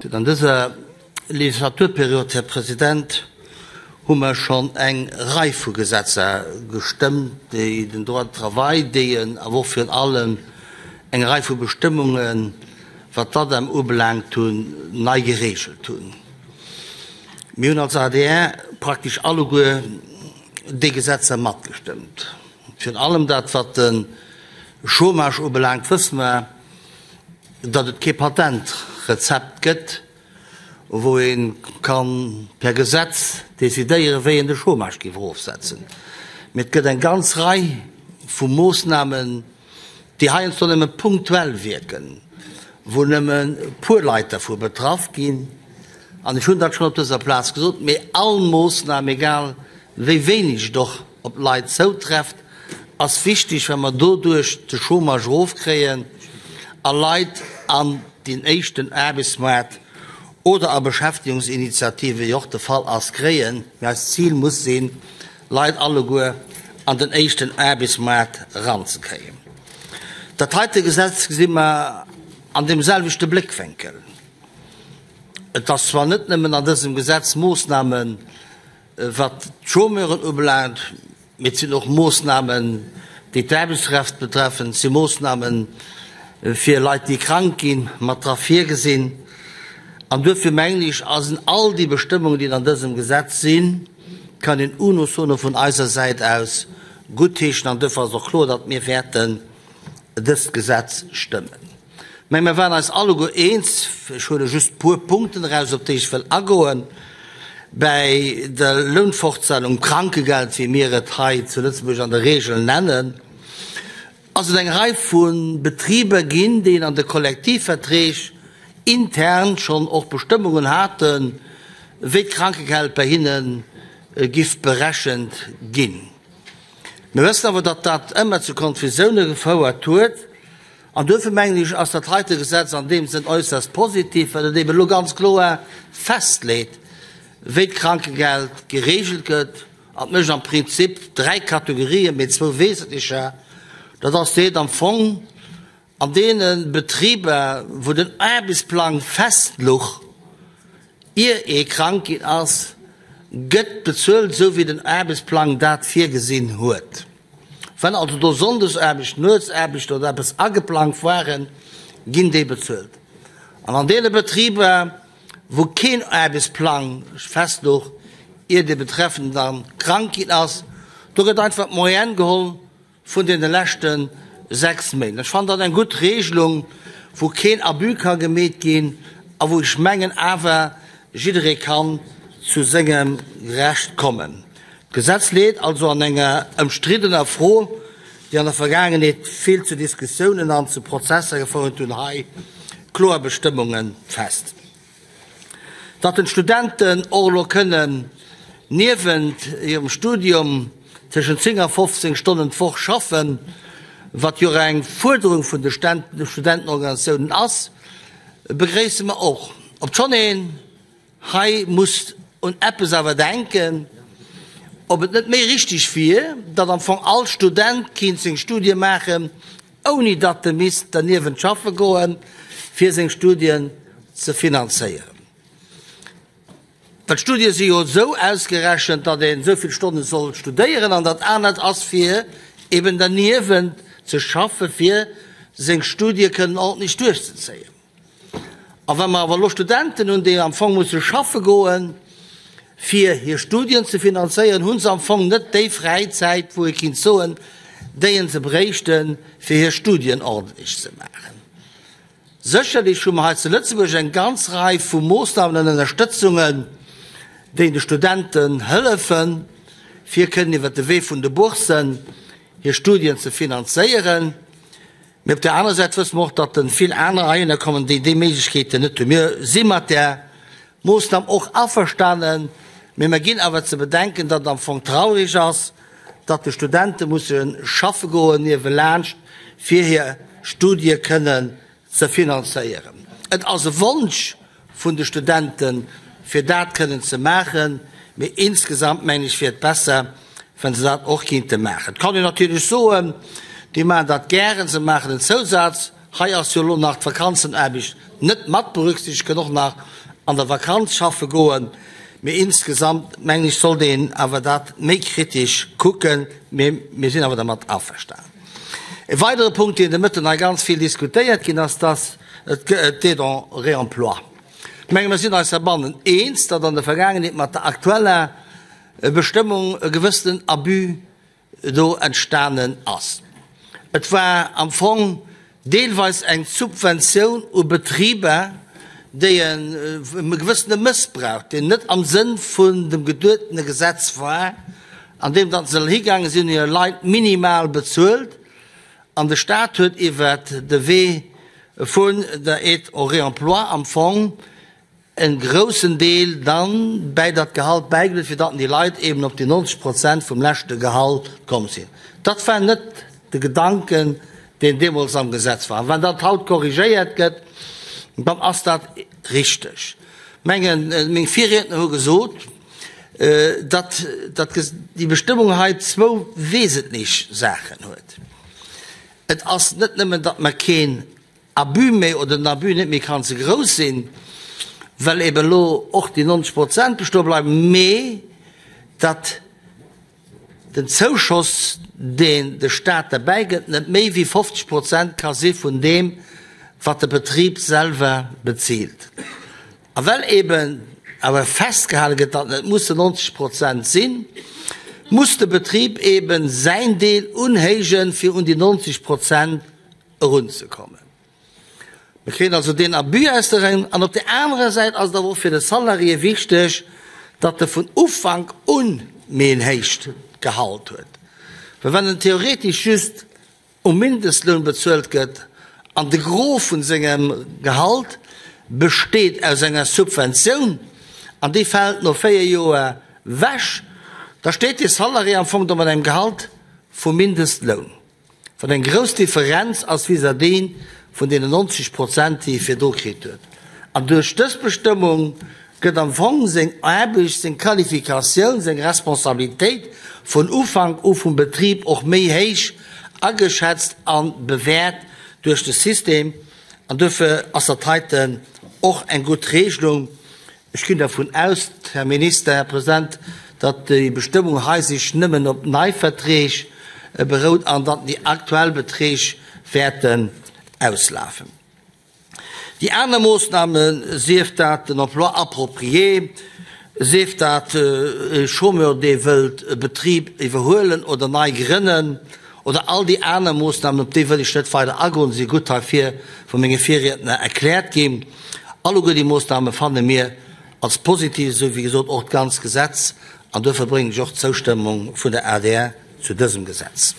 An dëser Legislaturperiod, Här President, hu mer schonn eng Rei vu Gesetzer gestëmmt, déi den Droit du travail, déi awer och virun allem eng Rei vu Bestëmmungen, wat d'ADEM ubelaangt hunn, nei geregelt hunn. Mir hunn als adr praktesch alleguer déi Gesetzer matgestëmmt. Virun allem dat, wat de Chômage ubelaangt, wësse mer, datt et kee Patentrezept gëtt, wou ee ka per Gesetz decidéieren, wéi een de Chômage géif erofsetzen. Mee et gëtt eng ganz Rei vu Moossnamen, déi heiansdo nëmme punktuell wierken, wou nëmme e puer Leit dervu betraff ginn. An ech hunn dat schonn op dëser Plaz gesot, mee all Moossnam, egal wéi wéineg et och op d'Leit zoutrefft, ass wichteg, well mer doduerch de Chômage erofkréien a Leit an den éischten Aarbechtsmaart oder a Beschäftigungsinitiative, wéi och de Fall ass, kréien. Mee eist Zil muss sinn, Leit alleguer an den éischten Aarbechtsmaart eranzekréien. Dat heite Gesetz gesi mer an deem selwechte Bléckwénkel. Et ass zwar net nëmmen an dësem Gesetz Moossnamen, wat d'Chômeuren ubelaangt, mee et sinn och Moossnamen, déi d'Aarbechtsrecht betreffen, et si Moossnamen fir Leit, déi krank ginn, mat dra virgesinn. An duerfir mengen ech, sinn all déi Bestëmmungen, déi an dësem Gesetz sinn, kann een unisono vun eiser Säit aus guttheeschen. An duerfir ass och kloer, datt mir wäerten dëst Gesetz stëmmen. Mä mir waren eis alleguer eens, ech huele just puer Punkten eraus, op déi ech wëll agoen, bäi der Lounfortzahlung, Krankegeld, wéi mir et hei zu Lëtzebuerg an der Regel nennen, ass et eng Rei vu Betriber ginn, déi an de Kollektivverträg intern schonn och Bestëmmungen haten, wéi d'Krankegeld bei hinne giff berechent ginn. Mir wëssen awer, datt dat ëmmer zu Konfusioune gefouert huet. An duerfir mengen ech, ass dat heite Gesetz an deem Sënn äusserst positiv, well et eben elo ganz kloer festleet, wéi d'Krankegeld geregelt gëtt. An et mécht am Prinzip dräi Kategorien, mee zwou wesentlecher. Dat ass déi am Fong an deene Betriber, wou den Aarbechtsplang festluch, ier ee krank ginn ass, gëtt bezuelt, esou wéi den Aarbechtsplang dat virgesinn huet. Wann also do Sonndesaarbecht, Nuetsaarbecht oder eppes ageplangt waren, ginn déi bezuelt. An an deene Betriber, wou keen Aarbechtsplang festlouch, ier dee Betreffenden dann krank ginn ass, do gëtt einfach d'Moyenne geholl vun deene leschte 6 Méint. Ech fannen dat eng gutt Regelung, wou keen Abus ka gemeet ginn a wou ech mengen awer jidderee kann zu sengem Recht kommen. D'Gesetz leet also an enger ëmstriddener Fro, déi an der Vergaangenheet vill zu Diskussiounen an zu Prozesser gefouert hunn, hei kloer Bestëmmunge fest. Datt den Studenten och elo kënnen niewent hirem Studium tëschent 10 a 15 Stonnen d'Woch schaffen, wat jo och eng Fuerderung vun de Studentenorganisatiounen ass, begréisse mer och. Obschonn een Hei muss un eppes awer denken, ob et net méi richtig wier, datt am Fong all Student kinnt seng Studie maachen, ouni datt e misst derniewent schaffe goen, fir seng Studien ze finanzéieren. Well d'Studie si jo esou ausgerechent, datt een esou vill Stonne soll studéieren, an dat anert ass fir eben derniewent ze schaffe fir seng Studie kënnen ordentlech duerchzezéien. A wa mer awer elo Studenten hunn, déi am Fong musse schaffe goen, fir hir Studien ze finanzéieren, hu se am Fong net déi Fräizäit, wou ee kinnt soen, déi se bréichten, fir hir Studien ordentlech ze maachen. Sécherlech hu mer hei zu Lëtzebuerg eng ganz Rei vu Moossnamen an Ënnerstëtzungen, déi de Studenten hëllefen, fir kënnen iwwert de Wee vun de Boursen hir Studien ze finanzéieren. Mee op där anerer Säit wësse mer och, datt vill aner heihinner kommen, déi déi Méiglechkeeten net hunn. Mir si mat där Moossnam och averstanen, mee mer ginn awer ze bedenken, datt et am Fong traurig ass, datt de Studente musse schaffe goen niewelaanscht, fir hir Studie kënnen ze finanzéieren. Et ass e Wonsch vun de Studenten, fir dat kënnen ze maachen, mee insgesamt, mengen ech, wier et besser, wa se dat och kinnte maachen. Et kann een natierlech soen, déi maachen dat gären, se maachen en Zousaz. Hei ass jo elo nach d'Vakanzenaarbecht. net mat berücksichtegt, kënn och nach an der Vakanz schaffe goen. Mee insgesamt, mengen ech, sollt een awer dat méi kritesch kucken. Mee mir sinn awer dermat averstanen. E weidere Punkt, deen de Mëtten hei ganz vill diskutéiert ginn ass, dass et d'Aide en réemploi. Ech menge mir sinn eis heibannen eens, datt an der Vergaangenheet mat der aktueller Bestëmmung e gewëssenen Abus do entstanen ass. Et war am Fong deelweis eng Subventioun u Betriber, déi e gewëssene Mëssbrauch, deen net am Sënn vun dem geduetene Gesetz war, an deem datt se higaange sinn, hir Leit minimal bezuelt an de Stat huet iwwert de Wee vun der Aide au réemploi am Fong en groussen Deel dann bäi dat Gehalt bäigeluet, fir datt déi Leit eben op déi 90 Prozent vum leschte Gehalt komm sinn. Dat war net de Gedanken, deen deemools am Gesetz war. An wann dat haut korrigéiert gëtt, dann ass dat richteg. Mengen, meng Virriedner hu gesot, datt dat déi Bestëmmung hei zwou wesentlech Saachen huet. Et ass net nëmmen, datt mer keen Abus méi oder den Abus net méi kann ze grouss sinn, well eben elo och déi 90 Prozent bestoe bleiwen, mee datt den Zouschoss, deen de Stat derbäi gëtt, net méi wéi 50 Prozent ka si vun deem, wat de Betrib selwer bezilt. A well eben awer festgehale gëtt, datt et mussen 90 Prozent sinn, muss de Betrib eben säin Deel unhéijen, fir un déi 90 Prozent erunzekommen. Mir kréien also deen Abus aus der Rechnung. An op där anerer Säit ass et awer och fir de Salarié wichteg, datt e vun Ufank un méi en héicht Gehalt huet. Well wann en theoretesch just um Mindestloun bezuelt gëtt an de Gros vun sengem Gehalt besteet aus enger Subventioun an déi fält no 4 Joer wech, da steet dee Salarié am Fong do mat engem Gehalt vum Mindestloun. Wat eng grouss Differenz ass vis-à-vis vun deenen 90 Prozent, déi e virdru kritt huet. An duerch dës Bestëmmung gëtt am Fong seng Aarbecht, seng Qualifikatioun, seng Responsabilitéit vun Ufank u vum Betrib och méi héich ageschätzt a bewäert duerch de System. An duerfir ass dat heiten och eng gutt Regelung. Ech ginn dervun aus, Här Minister, Här President, datt déi Bestëmmung hei sech nëmmen op nei Verträg berout an datt déi aktuell Beträg wäerten auslafen. Déi aner Moosnamen, sief dat den Emploi approprié, sief dat e Chômeur, dee wëllt e Betrib iwwerhuelen oder nei grënnen, oder all déi aner Moosnamen, op déi wëll ech net weider agoen, si gutt heivir vu menge Virriedner erkläert ginn. Alleguer déi Moossname fanne mir als positiv, esou wéi gesot och d'ganz Gesetz, an duerfir bréngen ech och d'Zoustëmmung vun der adr zu dësem Gesetz.